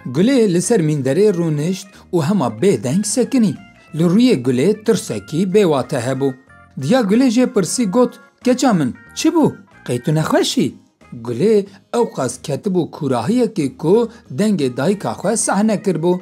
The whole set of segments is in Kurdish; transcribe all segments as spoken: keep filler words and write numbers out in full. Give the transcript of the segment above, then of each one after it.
Gulê li ser mînderê rûnişt û hema bêdeng sekinî. Li rûyê Gulê tirsekî bêwate hebû. Diya Gulê jê pirsî, got, Keça min, çi bû? Qey tu nexweş î? Gulê ewqas ketibû kûrahiyekê ku dengê dayika xwe sehne kiribû.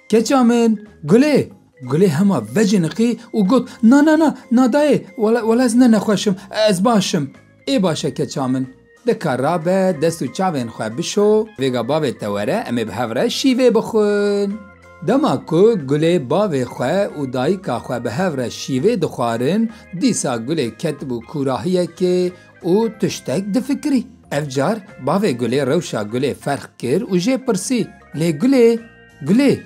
Keça min, Gulê! Gulê hema veciniqî û got, Na, na, na, na dayê, wela, wela ez ne nexweş im, ez baş im. Ê baş e keça min. De ka rabe, dest û çavên xwe bişo, vêga bavê te were, em ê bi hev re şîvê bixwin. Dema ku Gulê bavê xwe û dayika xwe bi hev re şîvê dixwarin, dîsa Gulê ketibû kûrahiyekê û tiştek difikirî. Ev car bavê Gulê rewşa Gulê ferq kir û jê pirsî, Lê Gulê, Gulê,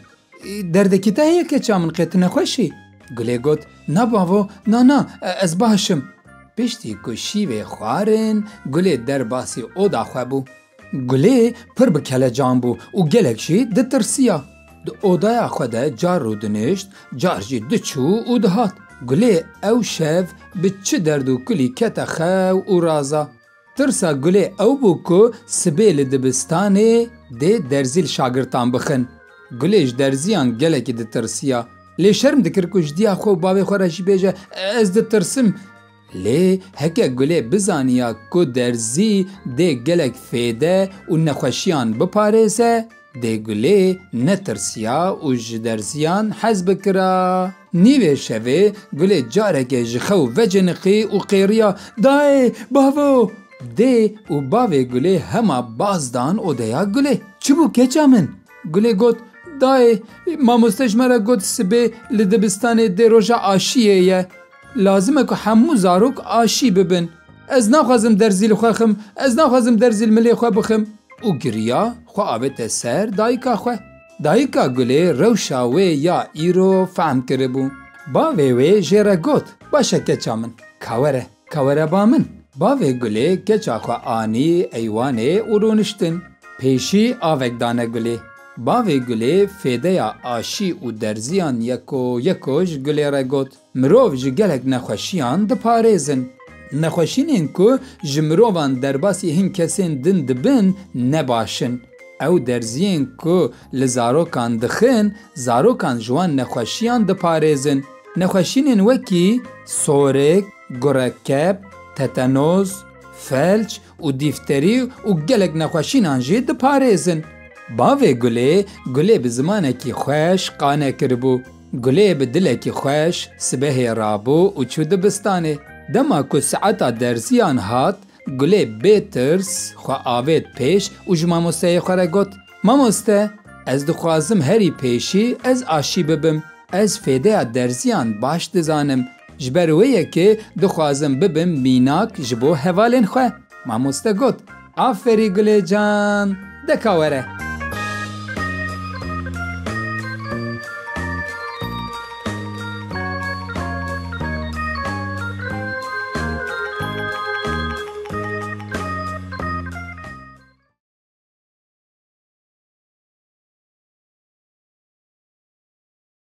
derdekî te heye keça min, qê tu nexweş î? Gulê got, Na bavo, na, na, e, ez baş im. Piştî ku şîvê xwarin, Gulê derbasî oda xwe bû. Gulê pir bi kelecan bû û gelek jî ditirsiya. Di odaya xwe de car rûdinişt, car jî diçû û dihat. Gulê ew şev bi çi derd û kulî kete xew û raza. Tirsa Gulê ew bû ku sibê li dibistanê dê derzî li şagirtan bixin. Gulê ji derziyan gelekî ditirsiya. Lê şerm dikir ku ji diya xwe û bavê xwe re jî bêje, Ez ditirsim. Lê heke Gulê bizaniya ku derzî dê gelek fêde û nexweşiyan biparêze, dê Gulê netirsiya û ji derziyan hez bikira. Nîvê şevê Gulê carekê ji xew veciniqî û qêriya, Dayê, bavo! Dê û bavê Gulê hema baz dan odeya Gulê. Çi bû keça min? Gulê got, Dayê, mamoste ji me re got sibê li dibistanê dê roja aşiyê ye. Lazim e ku hemû zarok aşî bibin. Ez naxwazim derzî li xwe xim, ez naxwazim derzî li milê xwe bixim. Û giriya xwe avête ser dayika xwe. Dayika Gulê rewşa wê ya îro fehm kiribû. Bavê wê jê re got, Baş e keça min, ka were, ka were ba min. Bavê Gulê keça xwe anî eywanê û rûniştin. Pêşî avek dane Gulê. Bavê Gulê fêdeya aşî û derziyan yeko yeko ji Gulê re got, Mirov ji gelek nexweşiyan diparêzin. Nexweşînên ku ji mirovan derbasî hin kesên din dibin, ne baş in. Ew derziyên ku li zarokan dixin, zarokan ji wan nexweşiyan diparêzin. Nexweşînên wekî sorik, gurekep, tetanoz, felç û dîfterî û gelek nexweşînan jî diparêzin. Bavê Gulê, Gulê bi zimanekî xweş qane kiribû. Gulê bi dilekî xweş sibehê rabû û çû dibistanê. Dema ku saeta derziyan hat, Gulê bê tirs xwe avêt pêş û ji mamosteyê xwe re got, Mamoste, ez dixwazim herî pêşî ez aşî bibim. Ez fêdeya derziyan baş dizanim. Ji ber wê yekê dixwazim bibim mînak ji bo hevalên xwe. Mamoste got, Aferî Gulê can, de ka were.